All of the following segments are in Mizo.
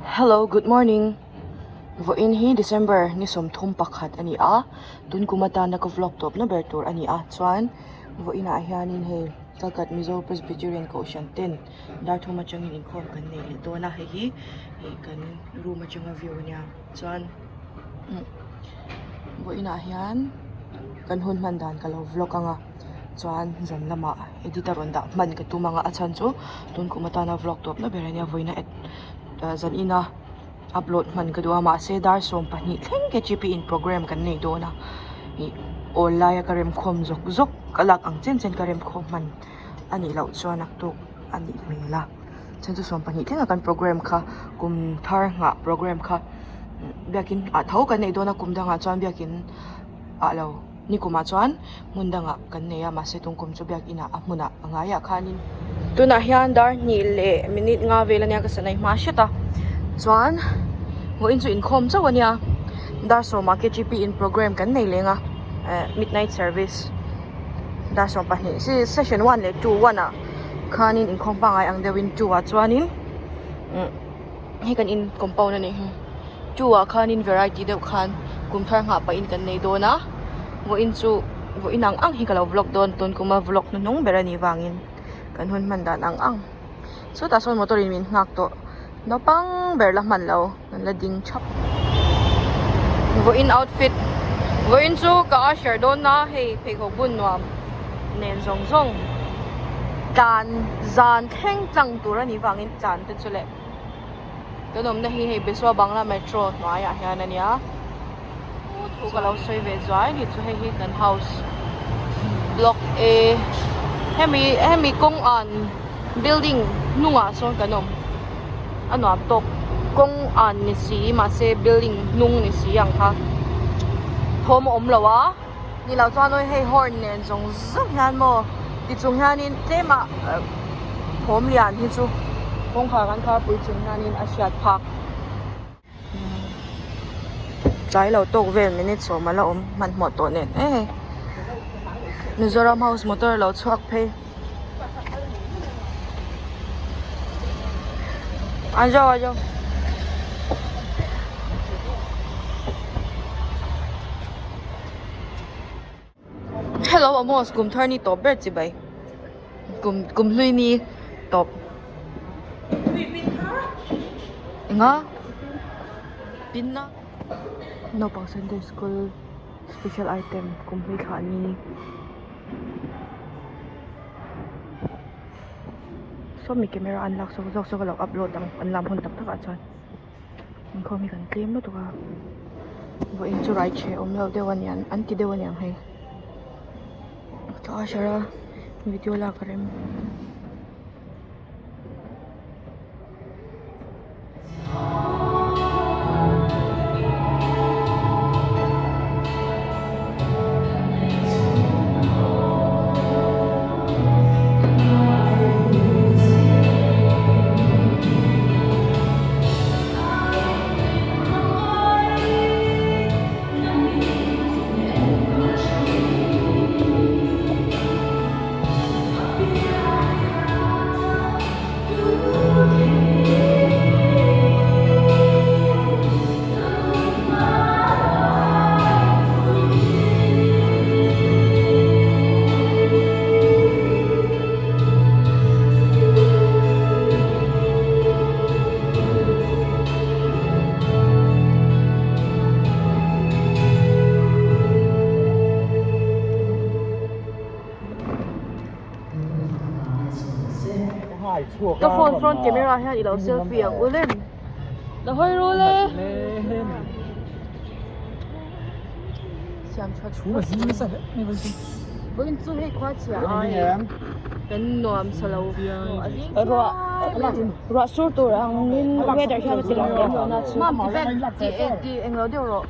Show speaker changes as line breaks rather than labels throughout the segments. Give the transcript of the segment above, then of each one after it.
Hello good morning vawiin hi December ni 31 a ni a tun kum atana ka vlog tawp na ber tur a ni a chuan vawiin ah hianin hei Kalkat Mizo Presbyterian Kohhran ten dar thum atangin inkhawm kan nei leh dawn a hei hi ih kan room atanga view a nia chuan vawiin ah hian kan hun hman dan ka lo vlog ang a chuan zan lamah edit a rawn dah hman ka tum ang a a chhan chu tun kum atana vlog tawp na ber a nia vawiin a zan ina upload hman ka duh a mahse dar 12 thleng K_G_P in program kan nei dawn a ih awl laia ka remkhawm zawk zawk ka lak ang chen chen ka remkhawm hman a nih loh chuan naktuk a nih hmel a chhan chu 12 thlenga kan program kha kum thar nghah program kha biakin ah tho kan nei dawn a kum dangah chuan biakin ah lo ni kumah chuan hmun dangah kan nei a mahse tung kum chu biakin ah a hmunah a ngaiah khanin tunah hian dar hnih leh minute nga vel ania ka sanai hma hret a chuan vawiin chu inkhawm chauh ania dar sawmah K_G_P in program kan nei leng a eh midnight service dar 12 si session one leh two one ah khanin inkhawm pangngai ang deuhin two ah chuanin umm hei kan in compound a nih hi two ah khanin variety deuh khan kum thar nghah pahin kan nei dawn a vawiin chu vawiin ang ang hi ka lo vlog dawn tun kuma vlog hnuhnung ber a nih vangin kan hun hman dan ang ang chutah sawn motor in min nghak tawh naupang ber la hman lo an la ding thap vawiin outfit vawiin chu ka usher dawn a hei pheikhawk bun nuam nen zawng zawng tlan zan thleng tlang tur a nih vangin tlan te chu leh. Kan awmna hi hei Besua Bangla Metro hnuaiah hian a nia thu ka lo sawi ve zuai ni chu hei hi kan house block A hemi hemi kawng an building hnungah sawn kan awm a nuam tawk kawng an ni si mahse building hnung ni si ang kha thawm a awm lo a ni loh chuan awi hei horn nen zawng zawng hian maw ti chung hianin tlem ah thawm lian hi chu kawngkhar kan khar pui chung hianin a hriat phak tlai lo tawk vel minute sawm a la awm hmanhmawh tawh nen e hei Mizoram house motor a lo chhuak phei a zo a zo. Hello Amos kum thar ni tawp ber chi bai kum kum hlui ni tawp enga pinna naupang Sunday school special item kum hlui thlah ni. Sawmi camera an lak zawk zawk zawk a lo upload ang an lam hun tak tak ah chuan inkhawm hi kan tlem lutuk a vawiin chu rai chhe awm lo deuh a niang an ti deuh a niang hei ka usher a video lak a rem. Ka phone front camera hian i lo selfie ang u lem la hawi ru le siam tha vawiin chu hei khua chhia ai kan nuam sa lo
ruah ruah sur tur ang in weather hian a ti lang lem lo na chu
mam ti pen ti ti englo deuh rawh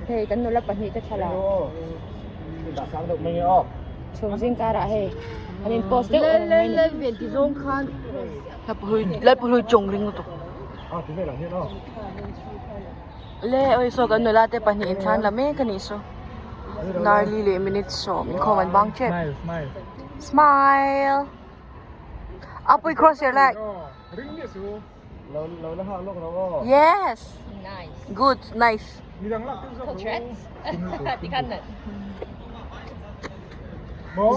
hei kan nula pahnih te thlalak. Chhum zing karah hei an in post deuh
reng mai a ni. Vel ti zawng khan Lalpuhlui chawng ring lutuk. Le oi saw kan nula te pahnih in thlan la mek a nih saw. Darli leh minute sawm inkhawm an bang tep. Smile. Apui cross your leg. Yes! Good, nice.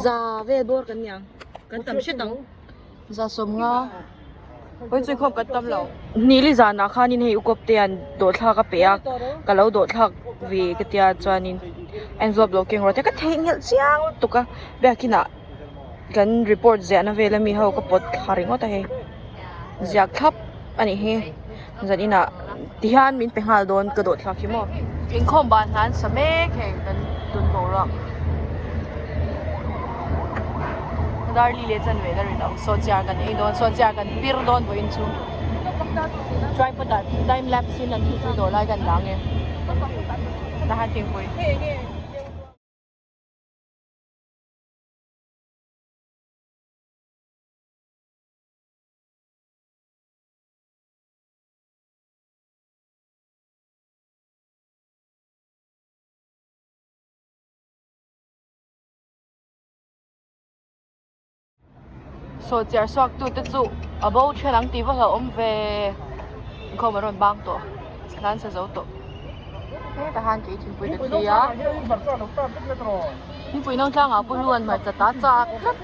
Za vel bawr kan ni ang. Kan tam hret ang. Za 50. Hawi chu inkhawm kan tam lo. Nili zanah khanin hei ukawp te an dawhthlak a pe a, ka lo dawhthlak ve ka tia chuanin envelope lo keng rawh te ka theihnghilh chiang lutuk a, biakinah kan report ziahna vel ami ho ka pawt thla ringawt a hei ziak thlap a nih hi zan inah tihian min pe nghal dawn ka dawhthlak hi maw. Inkhawm ban hlan sa mek hei kan tun boruak Darli leh chanve la rin ang sawhchiar kan ei dawn sawhchiar kan pir dawn vawiin chu tripod ah time lapse in an thingpui dawr lai kan dang e tahan thingpui. Saw chiar suak tu te chu a bo then ang tih va hlauhawm ve inkhawm an rawn bang tawh hlan sa zo tawh hetah hian kei thingpui ka thi a thingpui no tlangah pawh lu an hmarcha ta chak tlat.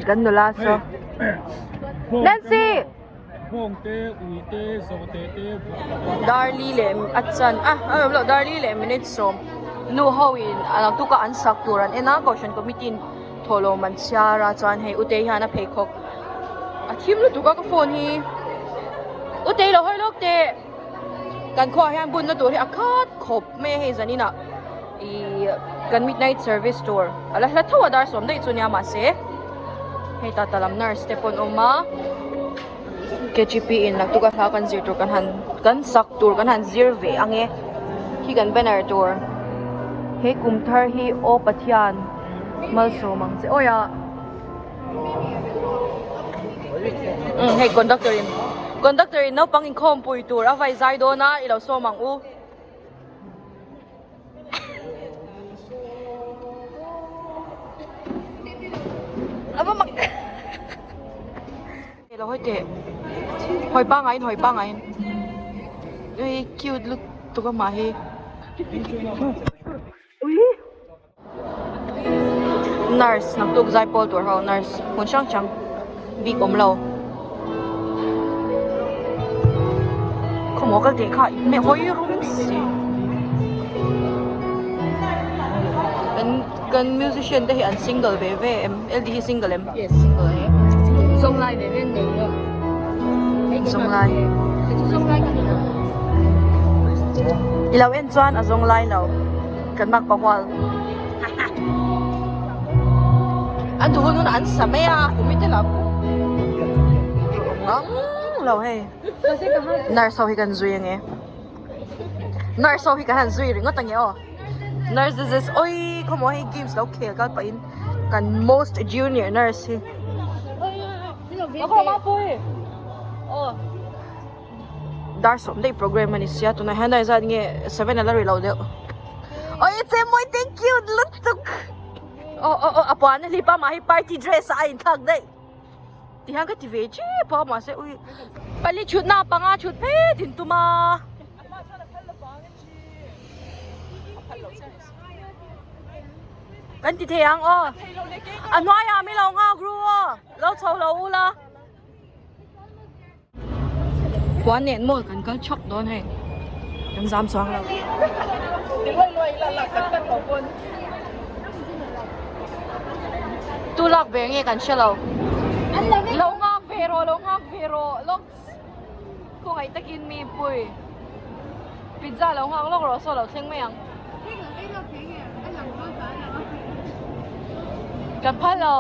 Kan nula saw Nancy Darli leh a chan a a awm loh Darli leh minute 10 nu ho in a naktuk a an sak tur an en a kohhran committee in thawhlawm an chhiar a chuan hei ute hian a pheikhawk a thim lutuk a ka phone hi ute i lo hawi lawk teh kan khuaah hian bunna tur hi a khat khawp mai a hei zanin ah Ihh kan midnight service tur a la hla tho a dar 10 daih chu nia mahse hei tata lam nurse te pawh an awm a K_G_P in naktuk a hla kan zir tur kan han kan sak tur kan han zir ve ang e khi kan banner tur he kum thar hi aw Pathian malsawm ang che awi ah umm hei conductor in conductor in naupang inkhawmpui tur a vai zai dawn a i lo sawm ang u. Ava mak Lo hawi teh hawi pangai in hawi pangai in hei cute lutuk a mah hi nurse naktuk zai pawl tur ho nurse hmun hrang hrang bik awm lo khawmaw kal teh kha meh hawi rum si kan kan musician te hi an single ve ve em L D hi single em
yes single e zawng lai ve ve an nei lo
zawng lai
zawng lai ka ni lo
i lo en chuan a zawng lai lo. Kan mak pahual an duh hun hun an sa mai a kum i tel a ngang lo hei nurse ho hi kan zui ange nurse ho hi kan han zui ringawt ange aw nurse this is oi khawmaw hei games lo khel kal pah in kan most junior nurse hi. Aw dar sawm daih program a ni sia tunah hian a zat nge seven a la ri lo deuh awi che mawi thank you lutuk aw aw aw a puan a hlip a mah hi party dress ah a inthlak daih ti hian ka ti ve tep a mahse ui pali thutna panga thut phet in tum a. Kan ti thei ang aw a hnuaiah mi lo nghak ru aw lo chho lo ula. Puan nen maw kan kal chhak dawn hei kan zam chuang lo. Tu lak ve nge kan hre lo. Lo nghak ve rawh lo nghak ve rawh lawk khawngaih takin mi pui pizza lo nghak lawk rawh saw lo thleng mai ang. Kan phal lo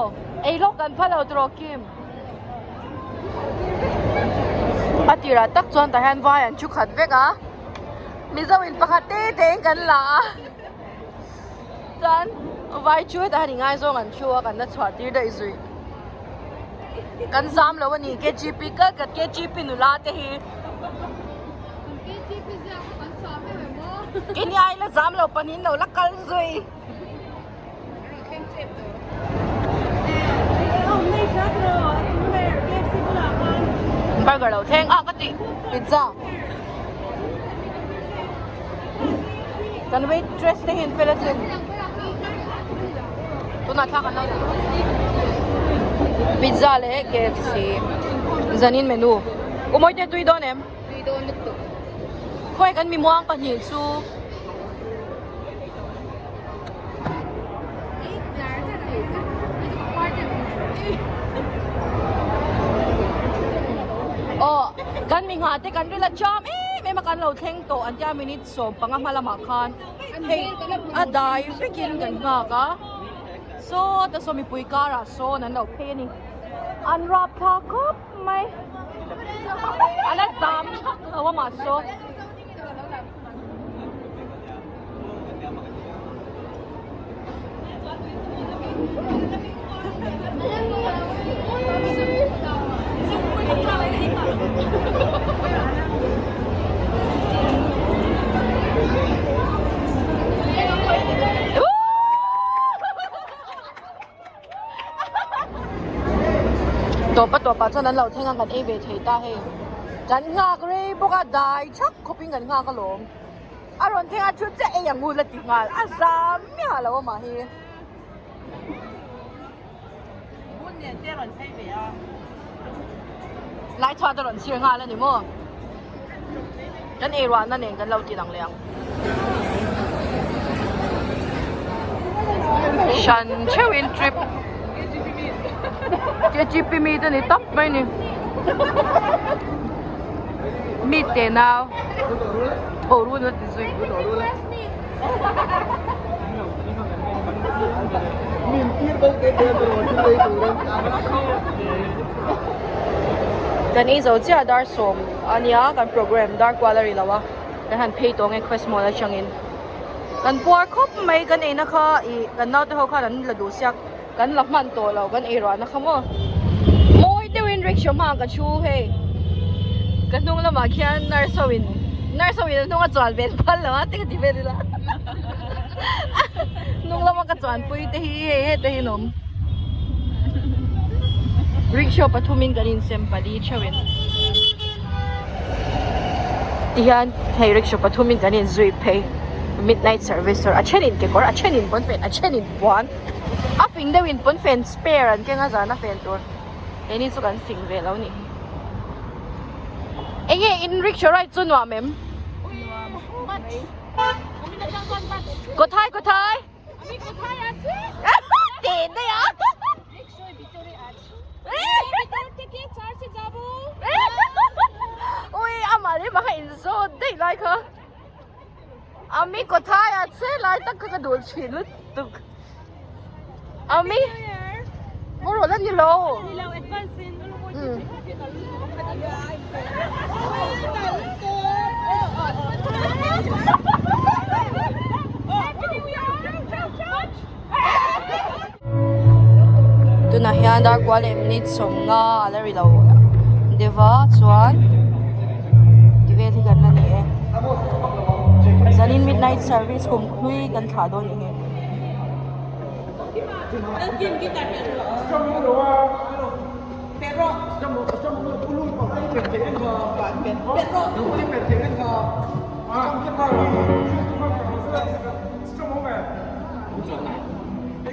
ei lawk kan phal lo tawh Kim. A tirah tak chuan tah hian vai an thu khat vek a mizo in pakhat te te in kan la a chuan vai chu hetah hian i ngaizawng an thu a kan la chhuah tir daih zui kan zam lo a ni K G P kal khat K G P nula te hi kini ai la zam lo panin lo la kal zui. Burger lo thleng a ka tih pizza kan waitress te hian fel a sin tunah thla kan lo la pizza leh K F C zanin menu u Mawite tui dawn em tui dawn lutuk khawi kan mimuang pahnih chu. Aw kan mi nghah te kan ril a cham em em a kan lo thleng tawh an tia minute 15 hma lamah khan hei a dai vekin kan nghak a saw ta saw mipui karah sawn an lo phei a ni an rap thla khawp mai a la zam thak lo a mahse. Tawpa tawpah chuan an lo thleng a kan ei ve thei ta hei kan nghak rei bawk a dai thak khawpin kan nghak alawm a rawn thleng a thu chiah ei ang u la ti nghal a zam miah lo amah hi. Lai chhuat a rawn chhir nghal a ni maw kan ei ruahna nen kan lo ti lang leh ang. Hran theuhin trip K G P mi te ni tawp mai ni mi te nau tho run a ti zui. Kan ei zo chiah dar sawm a nia kan program dar kual a ri lo a kan han phei tawng e quest mall atangin kan puar khawp mai kan eina kha ih kan naute ho khan an la duh siak kan la hman tawh lo kan ei ruahna kha maw mawi deuhin rickshaw hma ka thu hei ka hnung lamah khian nurse ho in nurse ho in a hnung a chuan vel phal lo a te ka ti vel ila hnung lama ka chuan pui te hi hei heta hi an awm rickshaw pathumin kan insem pali theuhin tihian hei rickshaw pathumin kan inzui phei midnight service tur a thenin kekawr a thenin pawnfen a thenin puan. A fing deuhin pawnfen spare an keng a zan a fen tur keini chu kan fing ve lo nih hi enge in rickshaw ride chu nuam em kawthai kawthai teh daih a ui amah leh amah kha inzawt daih lai kha. Ami kawthai a che lai tak kha ka duh thin lutuk. Ami maw rawh la ni lo. Tunah hian dar kual leh minute 15 a la ri lo.
deuh a chuan ti vel hi kan la ni e zanin midnight service kum hlui kan thlah dawn a ni hi.